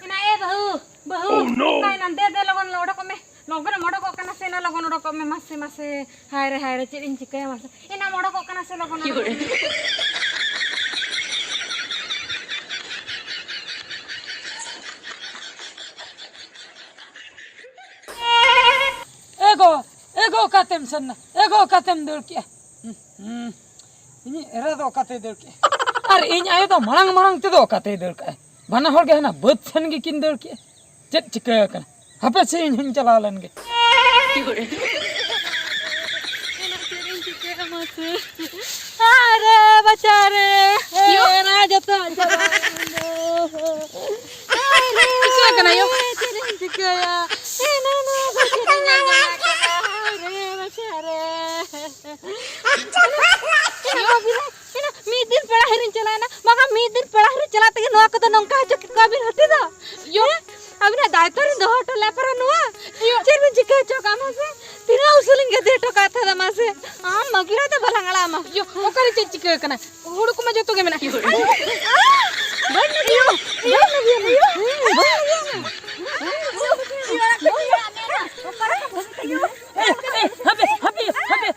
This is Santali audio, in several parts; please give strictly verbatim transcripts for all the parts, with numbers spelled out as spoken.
ᱮᱱᱟ, ᱮ ᱵᱟᱹᱦᱩ, ᱵᱟᱹᱦᱩ, Oh, no! ᱚᱠᱟᱭᱮᱱᱟᱢ? ᱫᱮ, ᱫᱮ, ᱞᱚᱜᱚᱱ ᱚᱰᱚᱠᱚᱜ ᱢᱮ᱾ ᱞᱚᱜᱚᱱ ᱮᱢ ᱚᱰᱚᱠᱚᱜ ᱠᱟᱱᱟ ᱥᱮ? ᱮᱱᱟ, ᱞᱚᱜᱚᱱ ᱚᱰᱚᱠᱚᱜ ᱢᱮ, ᱢᱟᱥᱮ, ᱢᱟᱥᱮ᱾ ᱦᱟᱭ ᱨᱮ, ᱦᱟᱭ ᱨᱮ, ᱪᱮᱫ ᱤᱧ ᱪᱤᱠᱟᱹᱭᱟ ᱢᱟᱥᱮ? ᱮᱱᱟᱢ ᱚᱰᱚᱠᱚᱜ ᱠᱟᱱᱟ ᱥᱮ? ᱞᱚᱜᱚᱱ ᱚᱰᱚᱠᱚᱜ ᱢᱮ᱾ ᱮ ᱜᱚ, ᱮ ᱜᱚ, ᱚᱠᱟᱛᱮᱢ ᱥᱮᱱ ᱱᱟ? ᱮ ᱜᱚ, ᱚᱠᱟᱛᱮᱢ ᱫᱟᱹᱲ ᱠᱮᱜᱼᱟ? ᱦᱩᱸ, ᱦᱩᱸ᱾ ᱤᱧᱤᱡ ᱮᱨᱟ ᱫᱚ ᱚᱠᱟᱛᱮᱭ ᱫᱟᱹᱲ ᱠᱮᱜᱼᱟ? ᱟᱨ ᱤᱧ ᱟᱭᱳ ᱫᱚ ᱢᱟᱲᱟᱝ ᱢᱟᱲᱟᱝ ᱛᱮᱫᱚ ᱚᱠᱟᱛᱮᱭ ᱫᱟᱹᱲ ᱠᱟᱜᱼᱟᱭ? ᱵᱟᱱᱟ ᱦᱚᱲ ᱜᱮ ᱦᱟᱱᱟ ᱵᱟᱹᱫᱽ ᱥᱮᱱ ᱜᱮᱠᱤᱱ ᱫᱟᱹᱲ ᱠᱮᱜᱼᱟ᱾ ᱪᱮᱫ ᱪᱤᱠᱟᱹ ᱟᱠᱟᱱᱟ? ᱦᱟᱯᱮ ᱥᱮ, ᱤᱧ ᱦᱚᱸᱧ ᱪᱟᱞᱟᱣ ᱞᱮᱱ ᱜᱮ᱾ ᱮᱱᱟ ᱪᱮᱫ ᱤᱧ ᱪᱤᱠᱟᱹᱭᱟ ᱢᱟᱥᱮ? ᱟᱨᱮ ᱵᱟᱪᱟ ᱨᱮ, ᱭᱳ᱾ ᱮᱱᱟ ᱡᱚᱛᱚ ᱪᱟᱵᱟᱭᱮᱱ ᱫᱚ᱾ ᱪᱤᱠᱟᱹ ᱠᱟᱱᱟ ᱭᱳ? ᱪᱮᱫ ᱤᱧ ᱪᱤᱠᱟᱹᱭᱟ? ᱮᱱᱟ ᱱᱚᱣᱟ ᱵᱟᱪᱟ ᱨᱮ ᱧᱟᱢ ᱠᱟᱱᱟ᱾ ᱟᱨᱮ ᱵᱟᱪᱟ ᱨᱮ᱾ ᱮᱱᱟ ᱢᱤᱫ ᱫᱤᱱ ᱯᱮᱲᱟ ᱦᱤᱨᱤᱧ ᱪᱟᱞᱟᱣᱮᱱᱟ, ᱵᱟᱠᱷᱟᱱ ᱢᱤᱫ ᱫᱤᱱ ᱯᱮᱲᱟ ᱦᱤᱨᱤᱧ ᱪᱟᱞᱟᱜ ᱛᱮᱜᱮ ᱱᱚᱣᱟ ᱠᱚᱫᱚ ᱱᱚᱝᱠᱟ ᱦᱚᱪᱚ ᱠᱮᱫ ᱠᱚᱣᱟ ᱵᱤᱱ ᱦᱟᱹᱛᱤ ᱫᱚ? ᱭᱳ᱾ ᱦᱮᱸ? ᱟᱹᱵᱤᱱᱟᱜ ᱫᱟᱭᱤᱛᱛᱚ ᱨᱤᱧ ᱫᱚᱦᱚ ᱦᱚᱴᱚ ᱞᱮᱫ ᱯᱟᱨᱟ ᱱᱚᱣᱟ? ᱭᱳ᱾ ᱪᱮᱫ ᱵᱤᱱ ᱪᱤᱠᱟᱹ ᱦᱚᱪᱚ ᱠᱟᱜᱼᱟ ᱢᱟᱥᱮ? ᱛᱤᱱᱟᱹᱜ ᱩᱥᱩᱞᱤᱧ ᱜᱟᱹᱫᱤ ᱦᱚᱴᱚ ᱠᱟᱜ ᱛᱟᱦᱮᱸᱫ ᱢᱟᱥᱮ? ᱟᱢ ᱢᱟᱹᱜᱤᱭᱟ ᱫᱚ ᱵᱟᱞᱟᱝ ᱟᱲᱟᱜ ᱟᱢᱟ᱾ ᱭᱳ, ᱚᱠᱟᱨᱮ ᱪᱮᱫ ᱪᱤᱠᱟᱹ ᱟᱠᱟᱱᱟ? ᱦᱩᱲᱩ ᱠᱚᱢᱟ ᱡᱚᱛᱚ ᱜᱮ ᱢᱮᱱᱟᱜᱼᱟ᱾ ᱵᱟᱹᱧ ᱞᱟᱹᱜᱤᱫ ᱟᱢᱟ᱾ ᱵᱟᱹᱧ ᱞᱟᱹᱜᱤᱫ ᱟᱢᱟ᱾ ᱵᱟᱹᱧ ᱞᱟᱹᱜᱤᱫ ᱟᱢᱟ᱾ ᱦᱟᱯᱮ, ᱦᱟᱯᱮ, ᱦᱟᱯᱮ᱾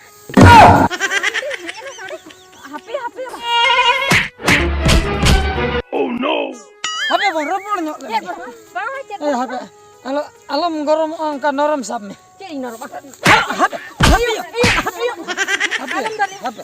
ᱦᱟᱯᱮ ᱵᱚᱱ ᱨᱚᱯᱚᱲ ᱧᱚᱜ ᱞᱮᱱ ᱜᱮ᱾ ᱵᱟᱝ, ᱪᱮᱫ ᱮ, ᱦᱟᱯᱮ, ᱟᱞᱚ, ᱟᱞᱚᱢ ᱜᱚᱨᱚᱢᱚᱜᱼᱟ, ᱚᱱᱠᱟ ᱱᱚᱨᱚᱢ ᱥᱟᱵ ᱢᱮ᱾ ᱪᱮᱫ ᱤᱧ ᱱᱚᱨᱚᱢᱟ? ᱦᱟᱯᱮ, ᱦᱟᱯᱮ, ᱦᱟᱯᱮ, ᱦᱟᱯᱮ᱾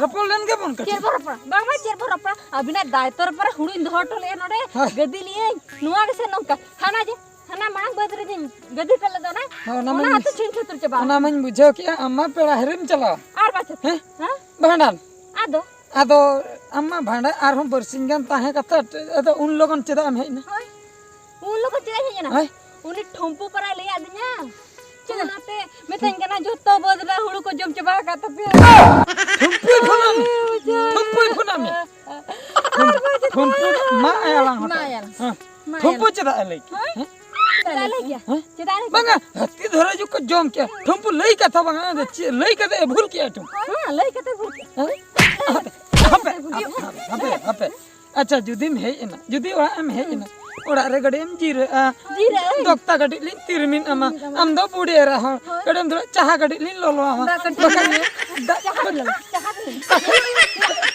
ᱨᱚᱯᱚᱲ ᱞᱮᱱ ᱜᱮᱵᱚᱱ ᱠᱟᱹᱴᱤᱡ᱾ ᱪᱮᱫ ᱵᱚᱱ ᱨᱚᱯᱚᱲᱟ? ᱵᱟᱝ, ᱵᱟᱝ, ᱪᱮᱫ ᱵᱚᱱ ᱨᱚᱯᱚᱲᱟ? ᱟᱹᱵᱤᱱᱟᱜ ᱫᱟᱭᱤᱛᱛᱚ ᱨᱮ ᱯᱟᱨᱟ ᱦᱩᱲᱩᱧ ᱫᱚᱦᱚ ᱦᱚᱴᱚ ᱞᱮᱫᱼᱟ ᱱᱚᱰᱮ᱾ ᱦᱮᱸ᱾ ᱜᱟᱹᱫᱤ ᱞᱤᱭᱟᱹᱧ᱾ ᱱᱚᱣᱟ ᱜᱮᱥᱮ ᱱᱚᱝᱠᱟ? ᱦᱟᱱᱟ ᱡᱮ, ᱦᱟᱱᱟ ᱢᱟᱲᱟᱝ ᱵᱟᱹᱫᱽ ᱨᱮ ᱡᱮᱧ ᱜᱟᱹᱫᱤ ᱦᱚᱴᱚ ᱞᱮᱫ ᱫᱚ ᱚᱱᱟ? ᱦᱮᱸ, ᱚᱱᱟ ᱚᱱᱟ ᱢᱟᱧ, ᱦᱚᱸᱛᱚ ᱪᱷᱤᱝ ᱪᱷᱟᱹᱛᱩᱨ ᱪᱟᱵᱟ ᱚᱱᱟ ᱟᱠᱟᱱᱟ᱾ ᱢᱟᱧ ᱵᱩᱡᱷᱟᱹᱣ ᱠᱮᱜᱼᱟ, ᱟᱢ ᱢᱟ ᱯᱮᱲᱟ ᱦᱤᱨᱤᱢ ᱪᱟᱞᱟᱣ᱾ ᱟᱨ ᱵᱟᱪᱮ? ᱦᱮᱸ? ᱦᱮᱸ? ᱵᱷᱟᱸᱰᱟᱱ᱾ ᱟᱫᱚ? ᱟᱫᱚ ᱟᱢ ᱢᱟ ᱵᱷᱟᱸᱰᱟᱱ ᱟᱨᱦᱚᱸ ᱵᱟᱨᱥᱤᱧ ᱜᱟᱱ ᱛᱟᱦᱮᱸ ᱠᱟᱛᱮ, ᱟᱫᱚ ᱩᱱ ᱞᱚᱜᱚᱱ ᱪᱮᱫᱟᱜ ᱮᱢ ᱦᱮᱡ ᱮᱱᱟ? ᱦᱳᱭ᱾ ᱩᱱ ᱞᱚᱜᱚᱱ ᱪᱮᱫᱟᱜ ᱤᱧ ᱦᱮᱡ ᱮᱱᱟ? ᱦᱳᱭ᱾ ᱩᱱᱤ ᱴᱷᱩᱢᱯᱩ ᱯᱟᱨᱟᱭ ᱞᱟᱹᱭ ᱟᱹᱫᱤᱧᱟ᱾ ᱪᱮᱫ? ᱚᱱᱟᱛᱮ ᱢᱤᱛᱟᱹᱧ ᱠᱟᱱᱟ, ᱡᱚᱛᱚ ᱵᱟᱹᱫᱽ ᱨᱮ ᱦᱩᱲᱩ ᱠᱚ ᱡᱚᱢ ᱪᱟᱵᱟ ᱟᱠᱟᱫ ᱛᱟᱯᱮᱭᱟ᱾ ᱴᱷᱩᱢᱯᱩᱭ ᱯᱷᱳᱱᱟᱢ? ᱟᱨᱮ ᱵᱟᱡᱮ ᱴᱷᱩᱢᱯᱩᱭ ᱯᱷᱳᱱᱟᱢ? ᱟᱨ ᱵᱟᱡᱮ ᱴᱷᱩᱢᱯᱩ ᱢᱟ ᱟᱭᱟᱞᱟᱝ ᱦᱚᱴᱚ᱾ ᱢᱟ ᱟᱭᱟᱞᱟᱝ᱾ ᱦᱮᱸ᱾ ᱢᱟ ᱴᱷᱩᱢᱯᱩ ᱟᱭᱟᱞᱟᱝ᱾ ᱪᱮᱫᱟᱜ ᱮ ᱞᱟᱹᱭ ᱠᱮᱫ? ᱦᱳᱭ᱾ ᱦᱮᱸ? ᱪᱮᱫᱟᱜ ᱞᱟᱹᱭ ᱠᱮᱭᱟ? ᱦᱮᱸ? ᱪᱮᱫᱟᱜ ᱞᱟᱹᱭ ᱠᱮᱭᱟ? ᱵᱟᱝᱟ, ᱦᱟᱹᱛᱤ ᱫᱷᱚᱨᱟ ᱡᱩᱜᱽ ᱠᱚ ᱡᱚᱢ ᱠᱮᱭᱟ᱾ ᱴᱷᱩᱢᱯᱩ ᱞᱟᱹᱭ ᱠᱟᱛᱷᱟ ᱵᱟᱝᱟ, ᱟᱫᱚ ᱪᱮᱫ ᱞᱟᱹᱭ ᱠᱟᱛᱮ ᱮ ᱵᱷᱩᱞ ᱠᱮᱜᱼᱟ ᱴᱷᱩᱢᱯᱩ? ᱦᱮᱸ, ᱞᱟᱹᱭ ᱠᱟᱛᱮ ᱵᱷᱩᱞ ᱠᱮᱜᱼᱟ᱾ ᱦᱮᱸ? ᱦᱟᱯᱮ, ᱦᱟᱯᱮ, ᱦᱟᱯᱮ, ᱦᱟᱯᱮ, ᱦᱟᱯᱮ᱾ ᱟᱪᱪᱷᱟ, ᱡᱩᱫᱤᱢ ᱦᱮᱡ ᱮᱱᱟ, ᱡᱩᱫᱤ ᱚᱲᱟᱜ ᱮᱢ ᱦᱮᱡ ᱮᱱᱟ, ᱚᱲᱟᱜ ᱨᱮ ᱠᱟᱹᱴᱤᱡ ᱮᱢ ᱡᱤᱨᱟᱹᱜᱼᱟ, ᱡᱤᱨᱟᱹᱜ ᱟᱹᱧ᱾ ᱫᱚᱠᱛᱟ ᱠᱟᱹᱴᱤᱡ ᱞᱤᱧ ᱛᱤᱨᱢᱤᱱ ᱟᱢᱟ, ᱟᱢ ᱫᱚ ᱵᱩᱰᱷᱤ ᱮᱨᱟ ᱦᱚᱲ, ᱦᱳᱭ᱾ ᱠᱟᱹᱴᱤᱡ ᱮᱢ ᱫᱩᱲᱩᱵ, ᱪᱟᱦᱟ ᱠᱟᱹᱴᱤᱡ ᱞᱤᱧ ᱞᱚᱞᱚ ᱟᱢᱟ᱾ ᱫᱟᱜ ᱠᱟᱹᱴᱤᱡ ᱵᱟᱠᱷᱟᱱ ᱞᱤᱧ ᱞᱚᱞᱚ᱾ ᱪᱟᱦᱟ ᱫᱚ᱾ ᱪᱟᱦᱟ ᱫᱚ᱾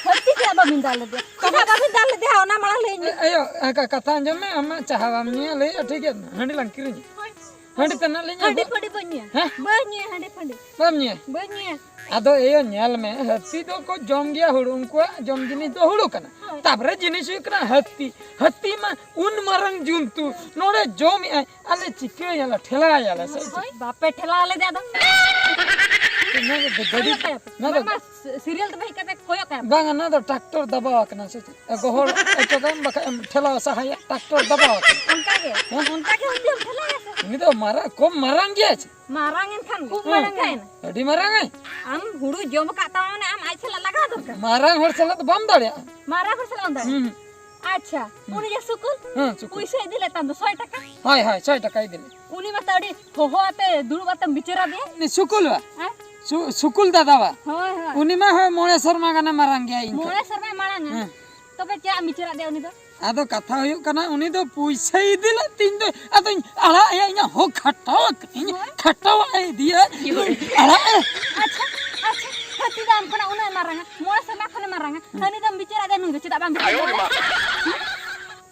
ᱦᱟᱹᱛᱤ ᱪᱮᱫᱟᱜ ᱵᱟᱵᱤᱱ ᱫᱟᱞ ᱞᱮᱫᱮᱭᱟ? ᱪᱮᱫᱟᱜ ᱵᱟᱵᱤᱱ ᱫᱟᱞ ᱞᱮᱫᱮᱭᱟ ᱚᱱᱟ ᱢᱟᱲᱟᱝ ᱞᱟᱹᱭ ᱤᱧ ᱢᱮ᱾ ᱮ, ᱟᱭᱳ, ᱟ, ᱠᱟ-, ᱠᱟᱛᱷᱟ ᱟᱸᱡᱚᱢ ᱢᱮ, ᱟᱢ ᱢᱟ ᱪᱟᱦᱟ ᱵᱟᱢ ᱧᱩᱭᱟ, ᱞᱟᱹᱭᱮᱜᱼᱟ, ᱴᱷᱤᱠ ᱜᱮᱭᱟ, ᱦᱟᱺᱰᱤ ᱞᱟᱝ ᱠᱤᱨᱤᱧᱟ᱾ ᱦᱳᱭ᱾ ᱦᱟᱺᱰᱤ ᱛᱟᱱᱟᱜ ᱞᱤᱧ ᱦᱟᱺᱰᱤ ᱟᱹᱜᱩ-, ᱯᱷᱟᱺᱰᱤ ᱵᱟᱹᱧ ᱧᱩᱭᱟ᱾ ᱦᱮᱸ? ᱵᱟᱹᱧ ᱧᱩᱭᱟ ᱦᱟᱺᱰᱤ ᱯᱷᱟᱺᱰᱤ᱾ ᱵᱟᱢ ᱧᱩᱭᱟ? ᱵᱟᱹᱧ ᱧᱩᱭᱟ᱾ ᱟᱫᱚ ᱮᱭᱳ, ᱧᱮᱞ ᱢᱮ, ᱦᱟᱹᱛᱤ ᱫᱚᱠᱚ ᱡᱚᱢ ᱜᱮᱭᱟ ᱦᱩᱲᱩ, ᱩᱱᱠᱩᱣᱟᱜ ᱡᱚᱢ ᱡᱤᱱᱤᱥ ᱫᱚ ᱦᱩᱲᱩ ᱠᱟᱱᱟ᱾ ᱦᱳᱭ᱾ ᱛᱟᱯᱚᱨᱮ ᱡᱤᱱᱤᱥ ᱦᱩᱭᱩᱜ ᱠᱟᱱᱟ ᱦᱟᱹᱛᱤ᱾ ᱦᱟᱹᱛᱤ ᱢᱟ ᱩᱱ ᱢᱟᱨᱟᱝ ᱡᱚᱱᱛᱩ, ᱱᱚᱰᱮ ᱡᱚᱢᱮᱜᱼᱟᱭ, ᱟᱞᱮ ᱪᱤᱠᱟᱹᱭᱟᱞᱮ, ᱴᱷᱮᱞᱟᱭᱟᱞᱮ ᱥᱮ ᱪᱮᱫ? ᱦᱳᱭ, ᱵᱟᱯᱮ ᱴᱷᱮᱞᱟᱣ ᱞᱮᱫᱮ ᱟᱫᱚ᱾ ᱱᱚᱣᱟ ᱫᱚ ᱜᱟᱹᱰᱤ, ᱠᱚᱭᱚᱜ ᱠᱟᱭᱟ ᱯᱮ᱾ ᱱᱚᱣᱟ ᱫᱚ ᱵᱟᱝᱢᱟ ᱥᱤᱨᱤᱭᱟᱞ ᱫᱚ ᱦᱮᱡ ᱠᱟᱛᱮ ᱠᱚᱭᱚᱜ ᱠᱟᱭᱟ ᱯᱮ᱾ ᱵᱟᱝᱟ, ᱱᱚᱣᱟ ᱫᱚ ᱴᱨᱟᱠᱴᱚᱨ ᱫᱟᱵᱟᱣ ᱟᱠᱟᱱᱟ ᱥᱮ ᱪᱮᱫ? ᱜᱚᱦᱚᱲ ᱦᱚᱪᱚ ᱠᱟᱜ ᱟᱢ, ᱵᱟᱠᱷᱟᱡ ᱮᱢ ᱴᱷᱮᱞᱟᱣ ᱥᱟᱦᱟᱭᱟ, ᱴᱨᱟᱠᱴᱚᱨ ᱫᱟᱵᱟᱣ ᱟᱠᱟᱱᱟ᱾ ᱚᱱᱠᱟ ᱜᱮ, ᱦᱮᱸ? ᱚᱱᱠᱟ ᱜᱮ ᱦᱟᱹᱛᱤ ᱦᱚᱸᱢ ᱴᱷᱮᱞᱟᱣᱮᱭᱟ ᱥᱮ? ᱩᱱᱤ ᱫᱚ ᱢᱟᱨᱟᱝ, ᱠᱚᱢ ᱢᱟᱨᱟᱝ ᱜᱮᱭᱟ ᱪᱮ? ᱢᱟᱨᱟᱝ ᱮᱱ ᱠᱷᱟᱱ ᱜᱮ᱾ ᱦᱮᱸ᱾ ᱢᱟᱨᱟᱝ ᱮᱱ᱾ ᱟᱹᱰᱤ ᱢᱟᱨᱟᱝ ᱟᱭ᱾ ᱟᱢ ᱦᱩᱲᱩ ᱡᱚᱢ ᱟᱠᱟᱫ ᱛᱟᱢᱟ ᱢᱟᱱᱮ ᱟᱢ ᱟᱡ ᱥᱟᱞᱟᱜ ᱞᱟᱜᱟᱣ ᱫᱚᱨᱠᱟᱨ᱾ ᱢᱟᱨᱟᱝ ᱦᱚᱲ ᱥᱟᱞᱟᱜ ᱫᱚ ᱵᱟᱢ ᱫᱟᱲᱮᱭᱟᱜᱼᱟ᱾ ᱢᱟᱨᱟᱝ ᱦᱚᱲ ᱥᱟᱞᱟᱜ ᱵᱟᱢ ᱫᱟᱲᱮᱭᱟᱜᱼᱟ᱾ ᱦᱩᱸ᱾ ᱟᱪᱪᱷᱟ, ᱦᱩᱸ᱾ ᱩᱱᱤ ᱡᱮ ᱥᱩᱠᱩᱞ, ᱦᱮᱸ, ᱥᱩᱠᱩᱞ᱾ ᱯᱩᱭᱥᱟᱹ ᱤᱫᱤ ᱞᱮᱫ ᱛᱟᱢ ᱫᱚ ᱥᱚᱭ ᱴᱟᱠᱟ᱾ ᱦᱳᱭ, ᱦᱳᱭ, ᱥᱚᱭ ᱴᱟᱠᱟ ᱤᱫᱤ ᱞᱮᱫ᱾ ᱩᱱᱤ ᱢᱟ ᱛᱚ ᱟᱹᱰᱤ ᱦᱚᱦᱚ ᱟᱛᱮ ᱫᱩᱲᱩᱵ ᱟᱛᱮᱢ ᱵᱤᱪᱟᱹᱨ ᱟᱫᱮᱭᱟ᱾ ᱩᱱᱤ ᱥᱩᱠᱩᱞ ᱵᱟ? ᱦᱮᱸ? ᱥᱩ-, ᱥᱩᱠᱩᱞ ᱫᱟᱫᱟ ᱵᱟ? ᱦᱳᱭ, ᱦᱳᱭ᱾ ᱩᱱᱤ ᱢᱟ ᱦᱳᱭ ᱢᱚᱬᱮ ᱥᱮᱨᱢᱟ ᱜᱟᱱᱮ ᱢᱟᱨᱟᱝ ᱜᱮᱭᱟ ᱤᱧ ᱠᱷᱚᱱ᱾ ᱢᱚᱬᱮ ᱥᱮᱨᱢᱟᱭ ᱢᱟᱲᱟᱝᱟ? ᱦᱮᱸ᱾ ᱛᱚᱵᱮ ᱪᱮᱫ ᱮᱢ ᱵᱤᱪᱟᱹᱨ ᱟᱫᱮᱭᱟ ᱩᱱᱤ ᱫᱚ? ᱟᱫᱚ ᱠᱟᱛᱷᱟ ᱦᱩᱭᱩᱜ ᱠᱟᱱᱟ, ᱩᱱᱤ ᱫᱚ ᱯᱩᱭᱥᱟᱹᱭ ᱤᱫᱤ ᱞᱮᱫ ᱛᱤᱧ ᱫᱚ, ᱟᱫᱚᱧ ᱟᱲᱟᱜ ᱟᱭᱟ, ᱤᱧᱟᱹᱜ ᱦᱚᱠ ᱠᱷᱟᱴᱟᱣ ᱠᱟᱹᱱᱟᱹᱧ, ᱦᱳᱭ᱾ ᱠᱷᱟᱴᱟᱣ ᱟᱭ ᱤᱫᱤᱭᱟ, ᱟᱲᱟᱜ ᱟᱭ᱾ ᱟᱪᱪᱷᱟ, ᱟᱪᱪᱷᱟ, ᱦᱟᱹᱛᱤ ᱫᱚ ᱟᱢ ᱠᱷᱚᱱᱟᱜ ᱩᱱᱟᱹᱜ ᱮ ᱢᱟᱨᱟᱝᱟ, ᱢᱚᱬᱮ ᱥᱮᱨᱢᱟ ᱠᱷᱚᱱᱮ ᱢᱟᱨᱟᱝᱟ, ᱦᱩᱸ᱾ ᱦᱟᱹᱱᱤ ᱫᱚᱢ ᱵᱤᱪᱟᱹᱨ ᱟᱫᱮᱭᱟ, ᱱᱩᱭ ᱫᱚ ᱪᱮᱫᱟᱜ ᱵᱟᱢ ᱵᱤᱪᱟᱹᱨ ᱟᱫᱮᱭᱟ?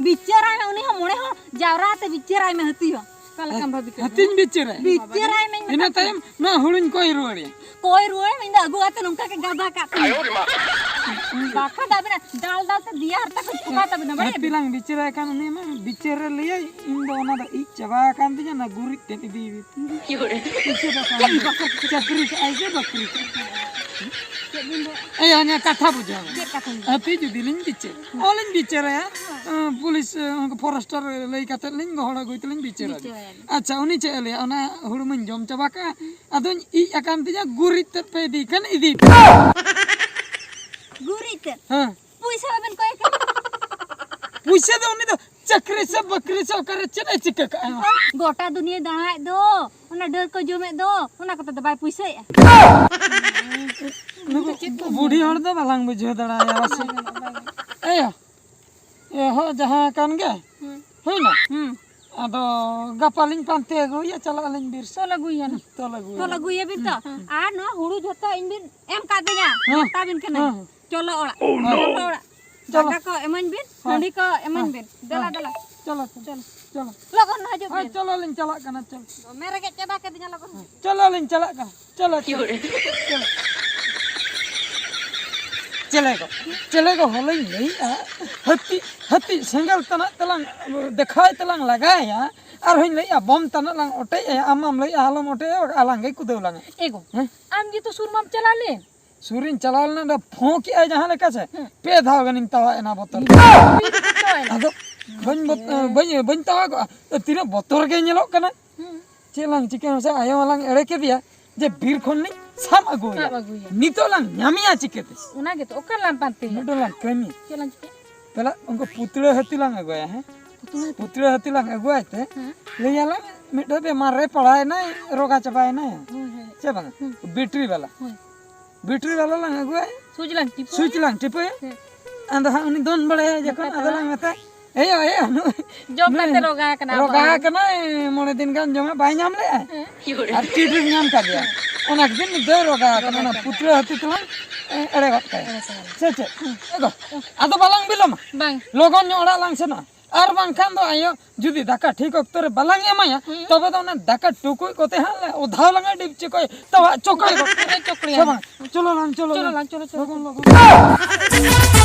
ᱵᱤᱪᱟᱹᱨᱟᱭ ᱢᱮ, ᱩᱱᱤ ᱦᱚᱸ ᱢᱚᱬᱮ ᱦᱚᱲ ᱡᱟᱣᱨᱟ ᱟᱛᱮ ᱵᱤᱪᱟᱹᱨᱟᱭ ᱢᱮ, ᱦᱟᱹᱛᱤ ᱦᱚᱸ᱾ ᱚᱠᱟ ᱞᱮᱠᱟᱢ ᱵᱷᱟᱹᱵᱤ ᱠᱟᱱᱟ? ᱦᱟᱹᱛᱤᱧ ᱵᱤᱪᱟᱹᱨᱟᱭ᱾ ᱵᱤᱪᱟᱹᱨᱟᱭ ᱢᱮᱧ ᱤᱱᱟᱹ ᱢᱮᱛᱟᱢ ᱠᱟᱱᱟ᱾ ᱛᱟᱭᱚᱢ ᱱᱚᱣᱟ ᱦᱩᱲᱩᱧ ᱠᱚᱭ ᱨᱩᱣᱟᱹᱲᱮᱭᱟ᱾ ᱠᱚᱭ ᱨᱩᱣᱟᱹᱲ ᱢᱮ, ᱤᱧ ᱫᱚ ᱟᱹᱜᱩ ᱠᱟᱛᱮ ᱱᱚᱝᱠᱟ ᱜᱮ ᱜᱟᱫᱟ ᱠᱟᱜ ᱛᱟᱢᱟ᱾ ᱵᱟᱠᱷᱟᱱ ᱫᱚ ᱟᱵᱮᱱᱟᱜ ᱫᱟᱞ ᱫᱟᱞ ᱛᱮ ᱫᱮᱭᱟ ᱦᱟᱨᱛᱟ ᱠᱚᱧ ᱴᱷᱚᱠᱟᱣ ᱛᱟᱵᱮᱱᱟ, ᱵᱟᱲᱟᱭ ᱦᱟᱹᱛᱤ ᱞᱟᱝ ᱵᱤᱪᱟᱹᱨᱟᱭ ᱠᱷᱟᱱ ᱩᱱᱤ ᱢᱟ ᱵᱤᱪᱟᱹᱨ ᱨᱮ ᱞᱟᱹᱭᱟᱭ, ᱤᱧ ᱫᱚ ᱚᱱᱟ ᱫᱚ ᱤᱡ ᱪᱟᱵᱟ ᱟᱠᱟᱱ ᱛᱤᱧᱟ, ᱚᱱᱟ ᱜᱩᱨᱤᱡ ᱛᱮᱫ ᱤᱫᱤᱭ ᱵᱤᱱ᱾ ᱯᱩᱭᱥᱟᱹ ᱫᱚ ᱠᱟᱹᱢᱤ ᱵᱟᱠᱚ ᱪᱟᱹᱠᱨᱤ ᱠᱟᱜᱼᱟᱭ ᱥᱮ ᱵᱟᱹᱠᱨᱤ ᱠᱟᱜᱼᱟᱭ? ᱪᱮᱫ ᱵᱤᱱ ᱞᱟᱹᱭᱟ? ᱮᱭ, ᱚᱱᱟ ᱠᱟᱛᱷᱟ ᱵᱩᱡᱷᱟᱹᱣ᱾ ᱪᱮᱫ ᱠᱟᱛᱷᱟ ᱵᱩᱡᱷᱟᱹᱣ? ᱟᱯᱮ ᱡᱩᱫᱤ ᱞᱤᱧ ᱵᱤᱪᱟᱹᱨ, ᱚᱞᱤᱧ ᱵᱤᱪᱟᱹᱨᱟᱭᱟ, ᱦᱮᱸ᱾ ᱮᱸ, ᱯᱩᱞᱤᱥ, ᱮᱸ, ᱯᱷᱚᱨᱮᱥᱴᱟᱨ ᱞᱟᱹᱭ ᱠᱟᱛᱮᱫ ᱞᱤᱧ ᱜᱚᱦᱚᱲ ᱟᱹᱜᱩᱭ ᱛᱮᱞᱤᱧ ᱵᱤᱪᱟᱹᱨᱟ᱾ ᱵᱤᱪᱟᱹᱨᱟᱭᱟ᱾ ᱟᱪᱪᱷᱟ, ᱩᱱᱤ ᱪᱮᱫ ᱮ ᱞᱟᱹᱭᱟ? ᱚᱱᱟ ᱦᱩᱲᱩ ᱢᱟᱧ ᱡᱚᱢ ᱪᱟᱵᱟ ᱠᱟᱜᱼᱟ, ᱟᱫᱚᱧ ᱤᱡ ᱟᱠᱟᱱ ᱛᱤᱧᱟ, ᱜᱩᱨᱤᱡ ᱛᱮᱫ ᱯᱮ ᱤᱫᱤ ᱠᱷᱟᱱ ᱤᱫᱤ ᱯᱮ᱾ ᱜᱩᱨᱤᱡ ᱛᱮᱫ? ᱦᱮᱸ᱾ ᱯᱩᱭᱥᱟᱹ ᱵᱟᱵᱮᱱ ᱠᱚᱭ ᱠᱟᱱᱟ? ᱯᱩᱭᱥᱟᱹ ᱫᱚ ᱩᱱᱤ ᱫᱚ ᱪᱟᱹᱠᱨᱤ ᱥᱮ ᱵᱟᱹᱠᱨᱤ ᱥᱮ ᱚᱠᱟᱨᱮ ᱪᱮᱫ ᱮ ᱪᱤᱠᱟᱹ ᱠᱟᱜᱼᱟ? ᱜᱚᱴᱟ ᱫᱩᱱᱤᱭᱟᱹ ᱫᱟᱬᱟᱭᱮᱫ ᱫᱚ, ᱚᱱᱟ ᱰᱟᱹᱨ ᱠᱚ ᱡᱚᱢᱮᱫ ᱫᱚ, ᱚᱱᱟ ᱠᱚᱛᱮ ᱫᱚ ᱵᱟᱭ ᱯᱩᱭᱥᱟᱹᱭᱮᱫᱼᱟ᱾ ᱱᱩᱠᱩ ᱵᱩᱰᱷᱤ ᱦᱚᱲ ᱫᱚ ᱵᱟᱞᱟᱝ ᱵᱩᱡᱷᱟᱹᱣ ᱫᱟᱲᱮᱭᱟᱭᱟ ᱵᱟᱥᱮ᱾ ᱮᱭᱟ, ᱮ ᱦᱚ, ᱡᱟᱦᱟᱸ ᱠᱟᱱ ᱜᱮ᱾ ᱦᱩᱸ᱾ ᱦᱩᱭᱱᱟ? ᱦᱩᱸ᱾ ᱟᱫᱚ ᱜᱟᱯᱟ ᱞᱤᱧ ᱯᱟᱱᱛᱮ ᱟᱹᱜᱩᱭᱟ, ᱪᱟᱞᱟᱜ ᱟᱹᱞᱤᱧ ᱵᱤᱨ ᱥᱮᱫ᱾ ᱛᱚᱞ ᱟᱹᱜᱩᱭᱟ᱾ ᱛᱚᱞ ᱟᱹᱜᱩᱭᱟ᱾ ᱛᱚᱞ ᱟᱹᱜᱩᱭᱟᱵᱤᱱ ᱛᱚ? ᱦᱩᱸ᱾ ᱟᱨ ᱱᱚᱣᱟ ᱦᱩᱲᱩ ᱡᱷᱚᱛᱚ ᱤᱧ ᱵᱤᱱ ᱮᱢ ᱠᱟᱫᱤᱧᱟ, ᱦᱮᱸ᱾ ᱢᱮᱛᱟ ᱵᱤᱱ ᱠᱟᱹᱱᱟᱹᱧ᱾ ᱦᱮᱸ᱾ ᱪᱚᱞᱚ ᱚᱲᱟᱜ᱾ ᱦᱮᱸ᱾ ᱪᱚᱞᱚ ᱚᱲᱟᱜ᱾ ᱪᱚᱞᱚ᱾ ᱫᱟᱠᱟ ᱠᱚ ᱮᱢᱟᱹᱧ ᱵᱤᱱ, ᱦᱮᱸ᱾ ᱦᱟᱺᱰᱤ ᱠᱚ ᱮᱢᱟᱹᱧ ᱦᱮᱸ᱾ ᱵᱤᱱ᱾ ᱫᱮᱞᱟ, ᱦᱮᱸ᱾ ᱫᱮᱞᱟ᱾ ᱪᱚᱞᱚ, ᱪᱚᱞᱚ, ᱪᱚᱞᱚ᱾ ᱪᱚᱞᱚ᱾ ᱞᱚᱜᱚᱱ ᱦᱤᱡᱩᱜ ᱦᱮᱸ, ᱵᱤᱱ᱾ ᱪᱚᱞᱚ ᱞᱤᱧ ᱪᱟᱞᱟᱜ ᱠᱟᱱᱟ, ᱪᱚᱞᱚ᱾ ᱫᱚᱢᱮ ᱨᱮᱸᱜᱮᱡ ᱪᱟᱵᱟ ᱠᱟᱹᱫᱤᱧᱟ, ᱞᱚᱜᱚᱱ ᱦᱤᱡᱩᱜ᱾ ᱪᱚᱞᱚ ᱞᱤᱧ ᱪᱟᱞᱟᱜ ᱠᱟᱱᱟ, ᱪᱚᱞᱚ, ᱪᱚᱞᱚ᱾ ᱪᱚᱞᱚ᱾ ᱪᱮᱞᱮ ᱠᱚ, ᱪᱮᱞᱮ ᱠᱚ ᱦᱚᱞᱚᱧ ᱞᱟᱹᱭᱮᱜᱼᱟ, ᱦᱟᱹᱛᱤ, ᱦᱟᱹᱛᱤ ᱥᱮᱸᱜᱮᱞ ᱛᱟᱱᱟᱜ ᱛᱮᱞᱟᱝ ᱫᱮᱠᱷᱟᱣ ᱛᱮᱞᱟᱝ ᱞᱟᱜᱟᱭᱟ, ᱟᱨᱦᱚᱧ ᱞᱟᱹᱭᱮᱜᱼᱟ, ᱵᱚᱢ ᱛᱟᱱᱟᱜ ᱞᱟᱝ ᱚᱴᱮᱡ ᱟᱭᱟ, ᱟᱢ ᱢᱟᱢ ᱞᱟᱹᱭᱮᱜᱼᱟ, ᱟᱞᱚᱢ ᱚᱴᱮᱡ ᱟᱭᱟ, ᱟᱞᱟᱝ ᱜᱮ ᱠᱩᱫᱟᱹᱣ ᱞᱟᱝᱟ᱾ ᱮ ᱜᱚ, ᱦᱮᱸ? ᱟᱢ ᱡᱮ ᱛᱚ ᱥᱩᱨ ᱢᱟᱢ ᱪᱟᱞᱟᱣ ᱞᱮᱱ᱾ ᱥᱩᱨᱤᱧ ᱪᱟᱞᱟᱣ ᱞᱮᱱᱟ, ᱚᱸᱰᱮ ᱯᱷᱚᱸ ᱠᱮᱜᱼᱟᱭ ᱡᱟᱦᱟᱸ ᱞᱮᱠᱟ ᱥᱮ, ᱦᱮᱸ᱾ ᱯᱮ ᱫᱷᱟᱣ ᱜᱟᱱᱤᱧ ᱛᱟᱣᱟᱜ ᱮᱱᱟ ᱵᱚᱛᱚᱨ᱾ ᱤᱧ ᱫᱚ ᱵᱟᱹᱧ ᱵᱚᱛᱚᱨ ᱮᱱᱟ᱾ ᱟᱫᱚ ᱵᱟᱹᱧ ᱵᱚᱛ-, ᱦᱮᱸ᱾ ᱵᱟᱹᱧ, ᱵᱟᱹᱧ ᱛᱟᱣᱟᱜᱚᱜᱼᱟ᱾ ᱛᱤᱱᱟᱹᱜ ᱵᱚᱛᱚᱨ ᱜᱮ ᱧᱮᱞᱚᱜ ᱠᱟᱱᱟ᱾ ᱦᱮᱸ᱾ ᱪᱮᱫ ᱞᱟᱝ ᱪᱤᱠᱟᱹᱭᱟ ᱢᱟᱥᱮ, ᱟᱭᱳ ᱢᱟ ᱞᱟᱝ ᱮᱲᱮ ᱠᱮᱫᱮᱭᱟ ᱡᱮ ᱵᱤᱨ ᱠᱷᱚᱱ ᱞᱤᱧ ᱥᱟᱵ ᱟᱹᱜᱩᱭᱟ᱾ ᱥᱟᱵ ᱟᱹᱜᱩᱭᱟ᱾ ᱱᱤᱛᱚᱜ ᱞᱟᱝ ᱧᱟᱢᱮᱭᱟ ᱪᱤᱠᱟᱹᱛᱮ? ᱚᱱᱟ ᱜᱮᱛᱚ, ᱚᱠᱟ ᱞᱟᱝ ᱯᱟᱱᱛᱮᱭᱟ? ᱢᱤᱫᱴᱟᱝ ᱞᱟᱝ ᱠᱟᱹᱢᱤ᱾ ᱪᱮᱫ ᱞᱟᱝ ᱪᱤᱠᱟᱹᱭᱟ? ᱛᱟᱦᱞᱮ ᱩᱱᱠᱩ ᱯᱩᱛᱲᱟᱹ ᱦᱟᱹᱛᱤ ᱞᱟᱝ ᱟᱹᱜᱩᱭᱟ, ᱦᱮᱸ? ᱯᱩᱛᱲᱟᱹ ᱦᱟᱹᱛᱤ᱾ ᱯᱩᱛᱲᱟᱹ ᱦᱟᱹᱛᱤ ᱞᱟᱝ ᱟᱹᱜᱩᱭ ᱛᱮ, ᱦᱮᱸ᱾ ᱞᱟᱹᱭ ᱟᱞᱟᱝ ᱢᱤᱫᱴᱟᱝ ᱵᱮᱢᱟᱨ ᱨᱮ ᱯᱟᱲᱟᱣ ᱮᱱᱟᱭ, ᱨᱳᱜᱟ ᱪᱟᱵᱟᱭᱮᱱᱟᱭ᱾ ᱦᱳᱭ, ᱦᱳᱭ᱾ ᱪᱮ ᱵᱟᱝᱟ? ᱦᱮᱸ᱾ ᱵᱮᱴᱨᱤ ᱵᱟᱞᱟ᱾ ᱦᱳᱭ᱾ ᱵᱮᱴᱨᱤ ᱵᱟᱞᱟ ᱞᱟᱝ ᱟᱹᱜᱩᱭᱟ᱾ ᱥᱩᱭᱤᱪ ᱞᱟᱝ ᱴᱤᱯᱟᱹᱭᱟ᱾ ᱥᱩᱭᱤᱪ ᱞᱟᱝ ᱴᱤᱯᱟᱹᱭᱟ᱾ ᱦᱮᱸ᱾ ᱟᱫᱚ ᱦᱟᱸᱜ ᱩᱱᱤ ᱫᱚᱱ ᱵᱟᱲᱟᱭᱟ ᱡᱚᱠᱷᱚᱱ, ᱱᱚᱝᱠᱟ ᱟᱫᱚ ᱞᱟᱝ ᱪᱟᱞᱟᱜ᱾ ᱢᱮᱛᱟᱭᱟ, ᱮᱭᱳ, ᱮᱭᱳ, ᱱᱩᱭ ᱡᱚᱢ ᱱᱩᱭ ᱠᱟᱛᱮ ᱨᱳᱜᱟ ᱟᱠᱟᱱᱟ ᱨᱳᱜᱟ ᱟᱵᱚ᱾ ᱟᱠᱟᱱᱟᱭ, ᱢᱚᱬᱮ ᱫᱤᱱ ᱜᱟᱱ ᱡᱚᱢᱟᱜ ᱵᱟᱭ ᱧᱟᱢ ᱞᱮᱜᱼᱟ᱾ ᱦᱮᱸ᱾ ᱟᱨ ᱪᱤᱴ ᱨᱮ ᱧᱟᱢ ᱠᱟᱫᱮᱭᱟ᱾ ᱚᱱᱟ ᱠᱷᱟᱹᱛᱤᱨ ᱱᱤᱛ ᱫᱚᱭ ᱨᱳᱜᱟ ᱟᱠᱟᱱᱟ᱾ ᱨᱳᱜᱟ ᱚᱱᱟ ᱟᱠᱟᱱᱟ᱾ ᱯᱩᱛᱲᱟᱹ ᱦᱟᱹᱛᱤ ᱛᱮᱞᱟᱝ, ᱮ, ᱮᱲᱮ ᱜᱚᱫ ᱠᱟᱭᱟ᱾ ᱮᱲᱮ ᱠᱟᱭᱟ᱾ ᱥᱮ ᱪᱮᱫ? ᱦᱮᱸ᱾ ᱮ ᱜᱚ, ᱟᱫᱚ ᱵᱟᱞᱟᱝ ᱵᱤᱞᱚᱢᱟ᱾ ᱵᱟᱝ᱾ ᱞᱚᱜᱚᱱ ᱧᱚᱜ ᱚᱲᱟᱜ ᱞᱟᱝ ᱥᱮᱱᱚᱜᱼᱟ᱾ ᱟᱨ ᱵᱟᱝᱠᱷᱟᱱ ᱫᱚ ᱟᱭᱳ ᱡᱩᱫᱤ ᱫᱟᱠᱟ ᱴᱷᱤᱠ ᱚᱠᱛᱚ ᱨᱮ ᱵᱟᱞᱟᱝ ᱮᱢᱟᱭᱟ, ᱦᱩᱸ᱾ ᱛᱚᱵᱮ ᱫᱚ ᱚᱱᱟ ᱫᱟᱠᱟ ᱴᱩᱠᱩᱡ ᱠᱚᱛᱮ ᱦᱟᱸᱜ ᱞᱮ ᱚᱫᱷᱟᱣ ᱞᱟᱝᱟ ᱰᱤᱯ ᱪᱚᱠᱚᱡ, ᱛᱟᱣᱟ ᱪᱚᱠᱚᱡ ᱜᱚᱫ ᱠᱟᱜᱼᱟ᱾ ᱪᱚᱠᱚᱡ ᱥᱮ ᱵᱟᱝ? ᱪᱚᱞᱚ ᱞᱟᱝ, ᱪᱚᱞᱚ ᱪᱚᱞᱚ ᱞᱟᱝ᱾ ᱞᱟᱝ, ᱪᱚᱞᱚ, ᱪᱚᱞᱚ᱾ ᱞᱚᱜᱚᱱ, ᱞᱚᱜᱚᱱ᱾